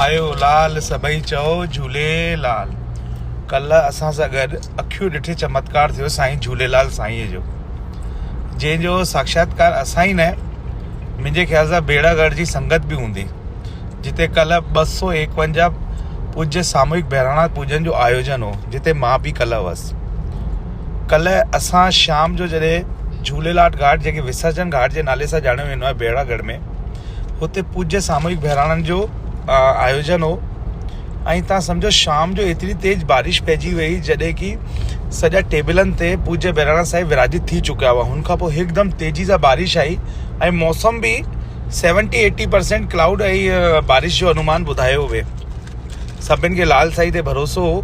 آيو لال سڀئي چئو جهوليلال ڪلهه اسان سان گڏ اکيون ڏٺي چمتڪار ٿيو سائين جهوليلال سائين جو جنهن جو ساکشاتڪار اسان ئي نه منهنجي خيال سان بيڙا گڙ جي سنگت به هوندي جتي ڪلهه 251 پوڄ ساموهڪ بهراڻا پوڄن جو آيوجن هو جتي مان به ڪلهه هئس ڪلهه اسان شام جو جڏهن جهوليلال گهاٽ جيڪي وسرجن گهاٽ جي نالي سان ڄاڻيو ويندو آهي بيڙا گڙ ۾ هتي پوڄ ساموهڪ بهراڻن جو آيوجن هو ۽ تان سمجهو شام جو ايتري تيز بارش پئجي وئي جڏهن ڪي سڄا ٽيبلن تي پوڄ بهراڻا صاحب وراجت ٿي چڪيا هئا هن کان پوء هڪدم تيزي سان بارش آئي ۽ موسم به سيونٽي ايٽي پرسينٽ ڪلائوڊ ۽ بارش جو انومان ٻڌايو وي سڀن کي لال سائين تي ڀروسو هو.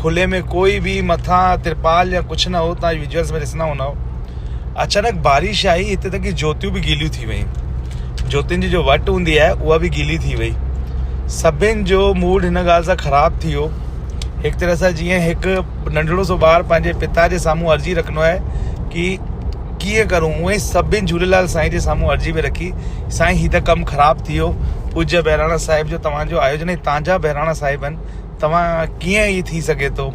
کلي ۾ ڪوئي به مٿان ترپال يا ڪجهه نه هو تان ويجوئلز ۾ ڏسندا هوندؤ. اچانڪ بارش آئي هتي تڪ ڪي جوتيون به گيليون ٿي ويون. جوتين جي جو وٽ هوندي آهي اها به گيلي ٿي وئي. سڀن جو موڊ هن ڳالهه سان خراب ٿي ويو. هڪ طرح سان جيئن هڪ ننڍڙو سو ٻار پنهنجي پتا جي سامهون عرضي رکندو آهي ڪي ڪيئن ڪرون اونئن ئي سڀن جهوليلال سائين جي سامهون عرضي به رکي سائين هي ته ڪم خراب ٿي ويو پوڄ بهراڻا صاحب جو توهان جو آيوجن ۽ تان جا بهراڻا صاحب آهن توهان ڪيئن هي ٿي سگهي ٿو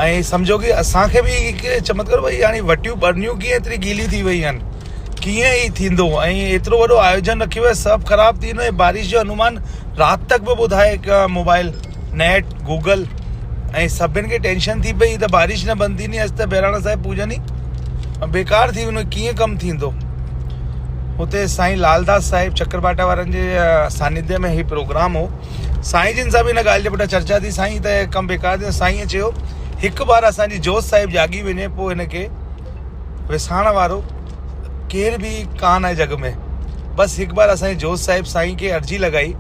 ۽ سمجهو ڪي اسان کي به هڪ چمتڪار ڀئي هاڻي وٽيون ٻرنيون ڪيئن ايتري گيلي ٿي وئي آهن ڪيئن هي ٿيندو ۽ ايترو وڏو آيوجن رکيو ويو سڀ خراب ٿي ويندو ۽ بارش جو انومان رات تڪ به ٻڌائي موبائل نيٽ گوگل ۽ سڀن کي ٽينشن ٿي پئي ته بارش نه بند ٿيندي اڄ ته بهراڻا صاحب پوڄن ئي بيڪار ٿي ويندو ڪيئن ڪم ٿيندو هتي سائين لالداس صاحب چڪرباٽا وارن جي سانيڌي ۾ هي پروگرام هو سائين جن سان به هن ڳالهه جي پٺيان چرچا ٿي سائين ته ڪم بيڪار ٿيندو سائين چيو هڪ بار اسان جي جوت صاحب جاڳي وڃي پوء هن کي وساڻ وارو ڪير به ڪانه آهي جڳ ۾ بس هڪ بار اسان جي جوت صاحب سائين کي عرضي لڳائي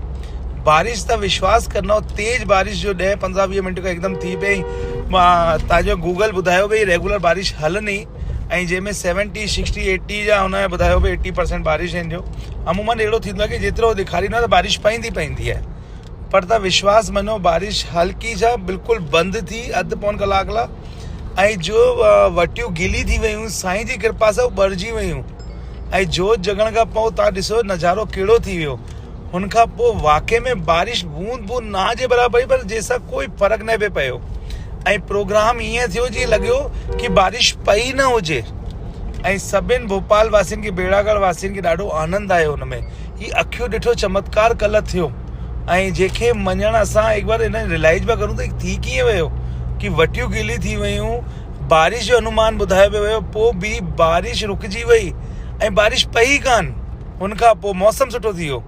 بارش ته وشواس ڪرنو تيز بارش جو 10 15 20 منٽ کان هڪدم ٿي پئي مان تان جو گوگل ٻڌايو ڀئي ريگولر بارش هلندي ۽ جنهن ۾ 70 60 80 جا هن ٻڌايو ڀئي 80% بارش آهن جو عمومن اهڙو ٿيندو آهي ڪي جيترو ڏيکاريندو آهي ته بارش پئندي پئندي آهي پر ته وشواس مڃو بارش هلڪي ڇا بلڪل بند ٿي اڌ پون ڪلاڪ لا ۽ جو وٽيون گيلي ٿي ويون سائين جي ڪرپا سان ٻرجي ويون ۽ جوت جڳڻ کان پوء تان ڏسو نظارو ڪهڙو ٿي ويو هن کان پوء واقعي ۾ بارش بوند بوند نه جي برابر پئي پر جنهن سان ڪوئي فرق نه پئي پيو ۽ پروگرام ائين ٿيو جيئن لڳيو ڪي بارش پئي نه هجي ۽ سڀن ڀوپال واسين کي بيڙاڳڙ واسين کي ڏاڍو آنند آيو هن ۾ هي اکيون ڏٺو چمتڪار ڪلهه ٿيو ۽ جنهن کي مڃڻ اسان هڪ بار ان ريلائز پيا ڪرون ته ٿي ڪيئن ويو ڪي وٽيون گيلي ٿي ويون بارش جو انومان ٻڌايو پيو ويو پوء به بارش رڪجي وئي ۽ بارش پئي ڪان ان کان پوء موسم سٺو ٿي ويو.